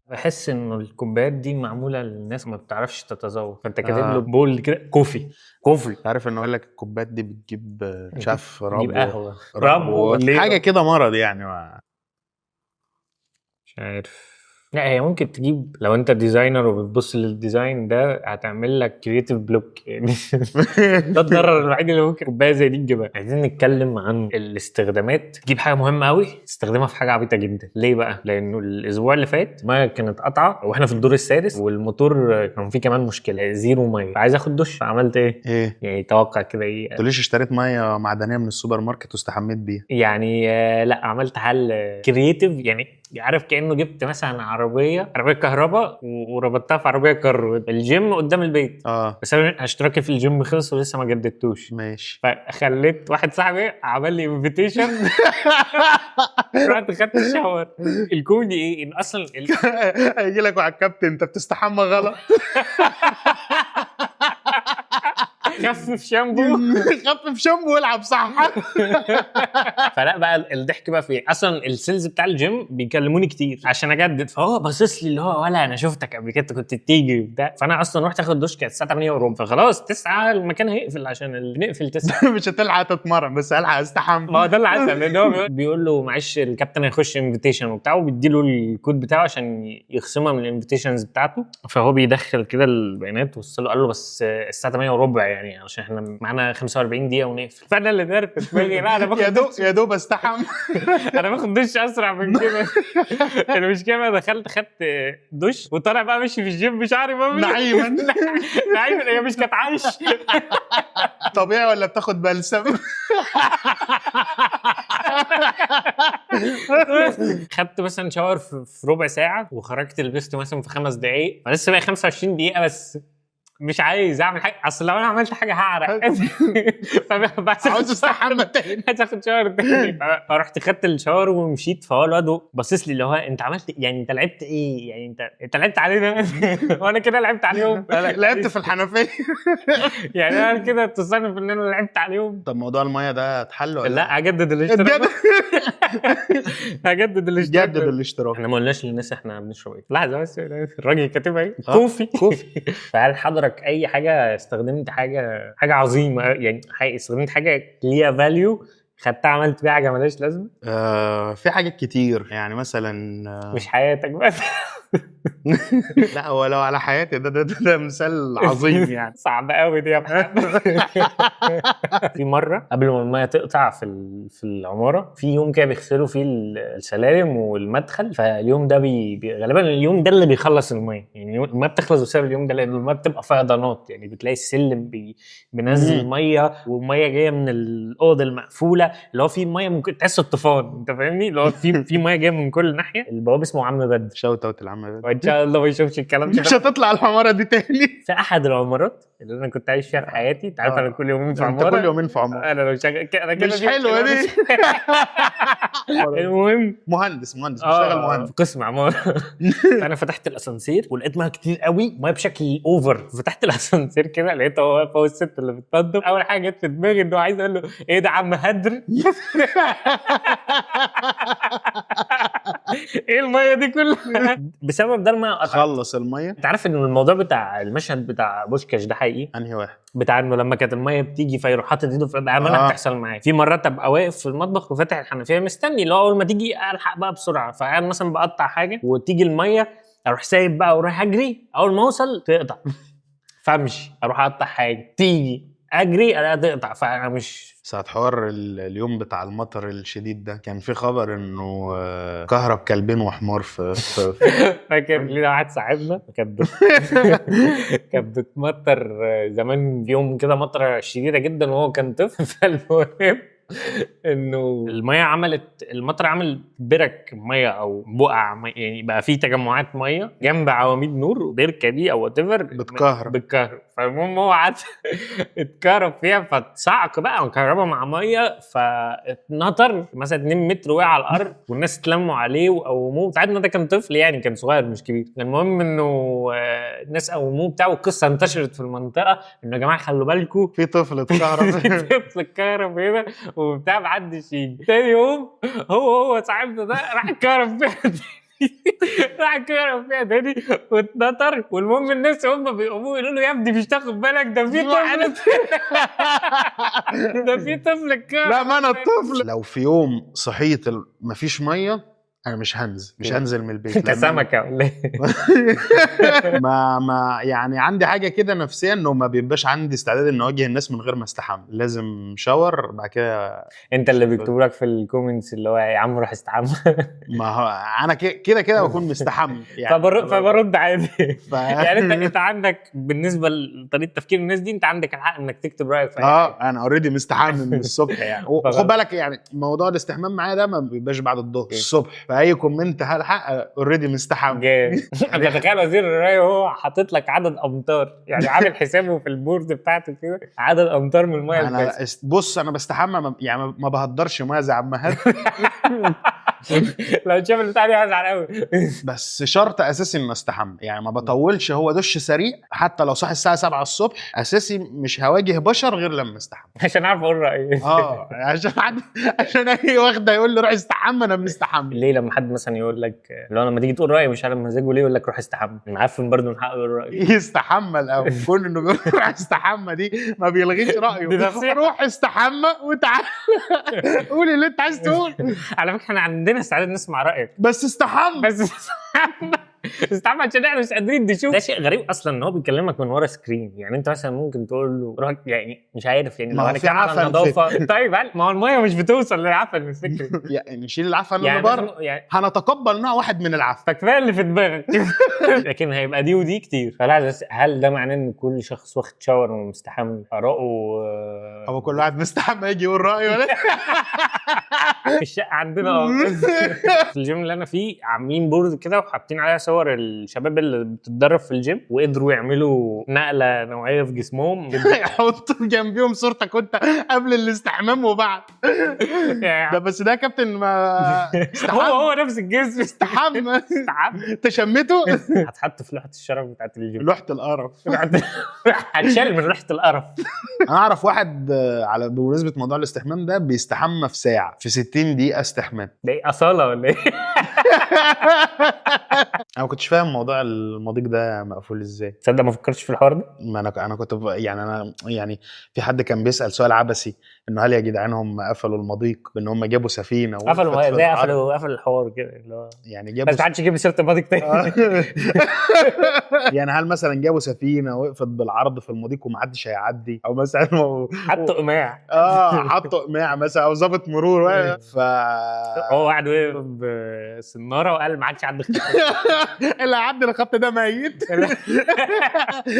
بحس انه الكوبايات دي معمولة للناس ما بتعرفش تتذوق، فانت كاتب له bold كده coffee coffee. عارف انه قال لك الكوبايات دي بتجيب مش عارف بتجيب قهوة ربو حاجة كده، مرض يعني مش عارف. لا هي ممكن تجيب، لو انت designer وبتبص لل design ده هتعمل لك creative block يعني. ده الضرر الوحيد اللي ممكن كوباية زي دي تجيبها. عايزين نتكلم عن الاستخدامات. تجيب حاجة مهمة قوي تستخدمها في حاجة عبيطه جدا. ليه بقى؟ لانه الاسبوع اللي فات المية كانت قطعه واحنا في الدور السادس، والموتور كان فيه كمان مشكلة، zero مية، فعايز اخد دش. فعملت ايه؟ ايه يعني توقع كده ايه؟ تقوليش اشتريت مية معدنية من السوبر ماركت واستحميت بيها يعني؟ لا، عملت حل creative يعني، عارف كانه جبت مثلا عربية كهرباء وربطتها في عربية كارو. الجيم قدام البيت، بس انا اشتراكي في الجيم خلص ولسه ما جددتوش. ماشي. فخليت واحد صاحبي عمل لي invitation، رحت خدت ال shower. الكوميدي ايه؟ ان اصلا هيجي لك واحد كابتن انت بتستحمى غلط. خفف شامبو، خفف شامبو والعب صح. فلا بقى الضحك بقى في اصلا ال sales بتاع الجيم بيكلموني كتير عشان اجدد، فهو باصص لي اللي هو ولا انا شفتك قبل كده كنت بتيجي وبتاع. فانا اصلا رحت اخد دش كانت الساعة 8:15، فخلاص 9 المكان هيقفل عشان نقفل 9. مش هتلحق تتمرن بس هلحق استحمى. ما هو ده اللي حصل، لان هو بيقول له معلش الكابتن هيخش invitation وبتاع، وبيدي له الكود بتاعه عشان يخصمها من ال invitations بتاعته. فهو بيدخل كده البيانات وصل له، قال له بس الساعة 8:15 يعني عشان احنا معانا 45 دقيقة ونقفل. فانا اللي دار في دماغي لا انا باخد يا دوب استحم، انا باخد دش اسرع من كده. المشكلة بقى دخلت خدت دش وطالع بقى ماشي في الجيم مش عارف نعيما نعيما. هي مش كانت عايش طبيعي ولا بتاخد بلسم؟ خدت مثلا shower في ربع ساعة وخرجت لبست مثلا في 5 دقايق، فلسه بقى 25 دقيقة بس مش عايز اعمل حاجة، اصل لو انا عملت حاجة هعرق. عاوز استحمى تاني، عايز اخد shower تاني. فرحت خدت ال shower ومشيت. فهو الواد باصص لي اللي هو انت عملت يعني انت لعبت ايه يعني، انت لعبت علينا وانا كده لعبت عليهم، لعبت في الحنفية يعني انا كده اتصنف ان انا لعبت عليهم. طب موضوع المية ده اتحل ولا لا؟ هجدد الاشتراك، هجدد الاشتراك، جدد الاشتراك. احنا ما قلناش للناس احنا بنشرب ايه. لحظة بس، الراجل كاتبها ايه؟ coffee coffee. فهل حضرتك اي حاجة استخدمت حاجة عظيمة يعني، استخدمت حاجة ليها value خدتها عملت بيها حاجة مالهاش لازمه؟ في حاجات كتير يعني، مثلا مش حياتك بس. لا هو لو على حياتي ده ده ده, ده مثال عظيم يعني. صعب قوي دي يا محمد. في مرة قبل ما المية تقطع في العمارة، في يوم كده بيغسلوا فيه السلالم والمدخل، فاليوم ده غالبا اليوم ده اللي بيخلص المية يعني. المية بتخلص بسبب اليوم ده، لان المية بتبقى فيضانات يعني، بتلاقي السلم بينزل مية، والمية جاية من الاوضة المقفولة اللي هو فيه مية ممكن تحس الطوفان، انت فاهمني؟ اللي هو في مية جاية من كل ناحية. البواب اسمه عم بدر، shout out العم بدر، وان شاء الله ما يشوفش الكلام ده، مش هتطلع العمارة دي تاني. في احد العمارات اللي انا كنت عايش فيها في حياتي، انت عارف انا كل يومين في عمارة، انت كل يومين في عمارة، انا لو انا كده مش حلوة دي. المهم مهندس بشتغل مهندس في قسم عمارة. فانا فتحت الاسانسير ولقيت مية كتير قوي، مية بشكل over. فتحت الاسانسير كده لقيته هو واقف هو الست اللي بتنظف. اول حاجة جت في دماغي انه عايز اقول له ايه ده عم هدر، ايه المية دي كلها؟ بسبب ده المية قطعت. خلص المية. انت عارف ان الموضوع بتاع المشهد بتاع بوشكاش ده حقيقي؟ انهي واحد؟ بتاع انه لما كانت المية بتيجي فيروح حاطط ايده في عماله بتحصل معايا. في مرات ابقى واقف في المطبخ وفاتح الحنفية مستني اللي هو اول ما تيجي الحق بقى بسرعة، فقاعد مثلا بقطع حاجة وتيجي المية اروح سايب بقى ورايح اجري، اول ما اوصل تقطع، فامشي اروح اقطع حاجة، تيجي اجري الاقيها تقطع. فانا مش ساعة حوار اليوم بتاع المطر الشديد ده كان في خبر انه كهرب كلبين وحمار في فاكر لينا واحد صاحبنا كانت بتمطر زمان يوم كده مطره شديدة جدا وهو كان طفل. فالمهم انه المية عملت، المطر عمل برك مية او بقع مية، يعني بقى في تجمعات مية جنب عواميد نور، بركة دي او whatever بتكهرب. فالمهم هو قعد اتكهرب فيها، فاتصعق بقى وكهرباء مع مية، فاتنطر مثلا 2 متر وقع على الارض، والناس اتلموا عليه وقوموه. ساعتها ده كان طفل يعني، كان صغير مش كبير. المهم انه الناس قوموه بتاع، والقصه انتشرت في المنطقة انه يا جماعة خلوا بالكم في طفل اتكهرب، في طفل اتكهرب هنا وبتاع، محدش يجي. تاني يوم هو صاحبنا ده راح اتكهرب فيها. راح الكاميرا فيها تاني واتنطر. والمهم الناس هم بيقوموا يقولوا له يا ابني مش تاخد بالك ده في طفل، ده في طفل الكاميرا. لا ما انا الطفل. لو في يوم صحيت مفيش مية انا مش هنزل، مش هنزل من البيت. انت سمكة ولا ايه؟ ما يعني عندي حاجة كده نفسيا انه ما بيبقاش عندي استعداد ان اواجه الناس من غير ما استحمى، لازم shower بعد كده. انت اللي بيكتبوا لك في ال comments اللي هو يا عم روح استحمى. ما هو انا كده كده بكون مستحمى يعني، فبرد عادي. يعني انت عندك بالنسبة لطريقه تفكير الناس دي انت عندك الحق انك تكتب رايك في انا already مستحمى من الصبح يعني. وخد بالك يعني موضوع الاستحمام معايا ده ما بيبقاش بعد الظهر، الصبح. فاي comment هلحق already مستحمى. تخيل وزير الري وهو حاطط لك عدد امتار، يعني عامل حسابه في ال board بتاعته كده عدد امتار من المية. انا بص انا بستحمى يعني ما بهدرش مية زي عم هاد. لو شاف البتاع دي هزعل قوي. بس شرط اساسي ان استحمى، يعني ما بطولش، هو دش سريع حتى لو صاحي الساعة 7 الصبح اساسي مش هواجه بشر غير لما استحمى عشان اعرف اقول رايي. عشان اي واخده يقول لي روح استحمى انا مستحمى. ليه لما حد مثلا يقول لك لو لما تيجي تقول رايي مش عارف مزاجه ليه يقول لك روح استحمى؟ معفن برضه من حقه يقول رايه. يستحمى الاول، كون انه بيقول روح استحمى دي ما بيلغيش رايه. روح استحمى وتعالى قول اللي انت عايز تقول. على فكرة احنا عندنا استعداد نسمع رايك، بس استحمى، بس استحمى عشان احنا مش قادرين نشوف. ده شيء غريب اصلا ان هو بيكلمك من ورا screen. يعني انت مثلا ممكن تقول له روح، يعني مش عارف، يعني لو انا كان على النظافة طيب ما هو المية مش بتوصل للعفن الفكري. يعني نشيل العفن اللي بره، يعني هنتقبل نوع واحد من العفن، فكفايه اللي في دماغك. لكن هيبقى دي ودي كتير. فلا، هل ده معناه ان كل شخص واخد shower ومستحمى اراءه؟ هو كل واحد مستحمى يجي يقول رايه ولا؟ في الشقة عندنا في الجيم اللي انا فيه عاملين board كده وحاطين عليها صور الشباب اللي بتتدرب في الجيم، وقدروا يعملوا نقله نوعية في جسمهم. يحطوا جنبيهم صورتك وانت قبل الاستحمام وبعد. ده بس ده كابتن ما هو نفس الجسم استحمى تشمته. هتحط في لوحة الشرف بتاعت الجيم، لوحة القرف. هتشال من لوحة القرف. انا اعرف واحد على بمناسبة موضوع الاستحمام ده بيستحمى في ساعة، في 60 دقيقة استحمام. ده ايه، اصاله ولا ايه؟ انا ما كنتش فاهم موضوع المضيق ده مقفول ازاي. تصدق ما فكرتش في الحوار ده؟ ما انا كنت يعني انا يعني في حد كان بيسال سؤال عبثي انه هل يا جدعان هم قفلوا المضيق بان هم جابوا سفينة قفلوا ازاي؟ قفلوا الحوار كده اللي هو يعني جابوا، بس ما حدش يجيب سيره المضيق تاني. يعني هل مثلا جابوا سفينة وقفت بالعرض في المضيق وما حدش هيعدي، او مثلا حطوا قماع، حطوا قماع مثلا، او ظابط مرور ف هو قعد وقف بسناره وقال ما حدش يعدي اللي هيعدي الخط ده ميت.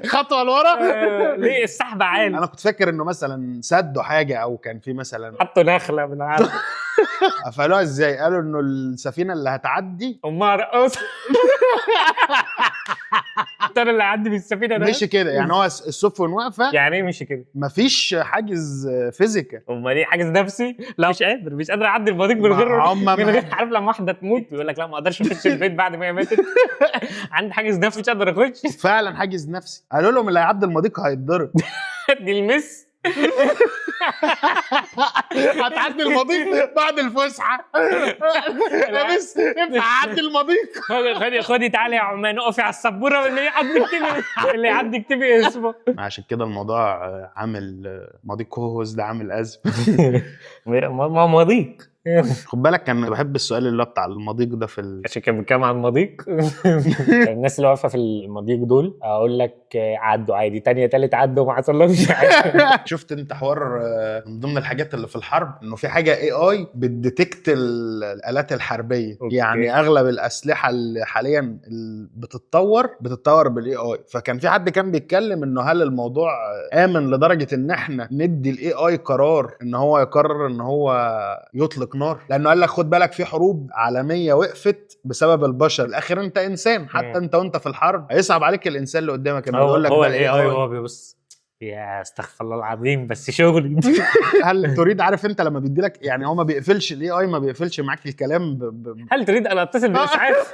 خطوة لورا. ليه السحب عالي؟ انا كنت فاكر انه مثلا سدوا حاجة او كان في مثلا حطوا نخله من عارف. قفلوها ازاي؟ قالوا انه السفينة اللي هتعدي امها رقاصه. انا اللي هعدي بالسفينة ده مش كده يعني، هو السفن واقفة. يعني ايه مش كده؟ مفيش حاجز physical. امال ايه، حاجز نفسي؟ لا مش قادر، مش قادر اعدي المضيق من غير عارف لما واحدة تموت يقول لك لا ما اقدرش اخش البيت بعد ما هي ماتت. عندي حاجز نفسي مش قادر اخش. فعلا حاجز نفسي. قالوا لهم اللي هيعدي المضيق هيتضرب. دي المس. هتعدي المضيق بعد الفسحة. يا مس عدي المضيق. خدي خدي تعالي يا عمان اقفي على السبوره واللي يعدي اكتبي، اللي يعدي اكتبي اسمه. عشان كده الموضوع عامل مضيق هوز ده عامل ازمة. ما مضيق. خد بالك انا بحب السؤال اللي هو بتاع المضيق ده في عشان كان بيتكلم عن المضيق. الناس اللي واقفة في المضيق دول اقول لك عدوا عادي، تانية تالت عدوا ما حصلهمش حاجة. شفت انت حوار من ضمن الحاجات اللي في الحرب انه في حاجة AI بت detect الالات الحربية. okay. يعني اغلب الاسلحة اللي حاليا بتتطور بال AI. فكان في حد كان بيتكلم انه هل الموضوع امن لدرجة ان احنا ندي ال AI قرار ان هو يقرر ان هو يطلق نار؟ لانه قال لك خد بالك في حروب عالمية وقفت بسبب البشر. الاخر انت انسان، حتى انت وانت في الحرب هيصعب عليك الانسان اللي قدامك انه يقول لك هو ال AI وهو بيبص يا استغفر الله العظيم، بس شغل. هل تريد، عارف انت لما بيدي لك، يعني هو ما بيقفلش ال AI، ما بيقفلش معاك الكلام هل تريد ان اتصل بالاسعاف؟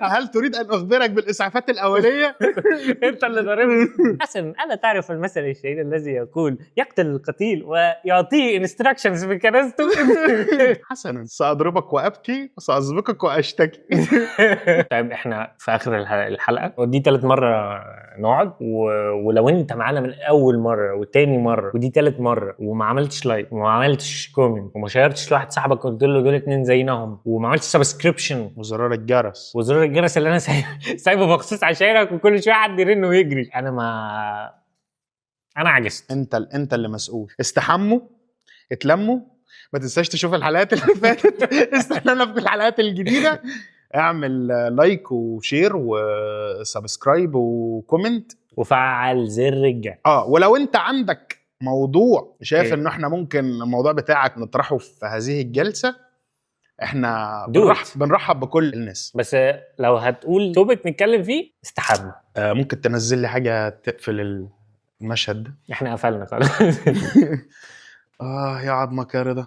هل تريد ان اخبرك بالاسعافات الاوليه؟ انت اللي ضاربني. حسن، الا تعرف المثل الشهير الذي يقول يقتل القتيل ويعطيه instructions بكنازته؟ حسنا، ساضربك وابكي وساسبقك واشتكي. طيب، احنا في اخر الحلقه، ودي تالت مرة نقعد ولو انت معانا من اول مرة وتاني مرة ودي تالت مرة وما عملتش like وما عملتش comment وما شيرتش لواحد صاحبك قلت له دول اتنين زينهم وما عملتش subscription وزرار الجرس. وزرار الجرس اللي انا سايبه مخصوص عشانك، وكل شوية حد يرن ويجري، انا ما انا عجزت. انت اللي مسؤول. استحموا، اتلموا، ما تنساش تشوف الحلقات اللي فاتت، استنانا في الحلقات الجديده، اعمل like و share و subscribe و comment وفعل زر الجرس. ولو انت عندك موضوع شايف okay. انه احنا ممكن الموضوع بتاعك نطرحه في هذه الجلسه، احنا Do it. بنرحب بكل الناس. بس لو هتقول topic نتكلم فيه، استحمى. ممكن تنزل لي حاجة تقفل المشهد ده؟ احنا قفلنا خلاص. اه يا عظمك يا رضا.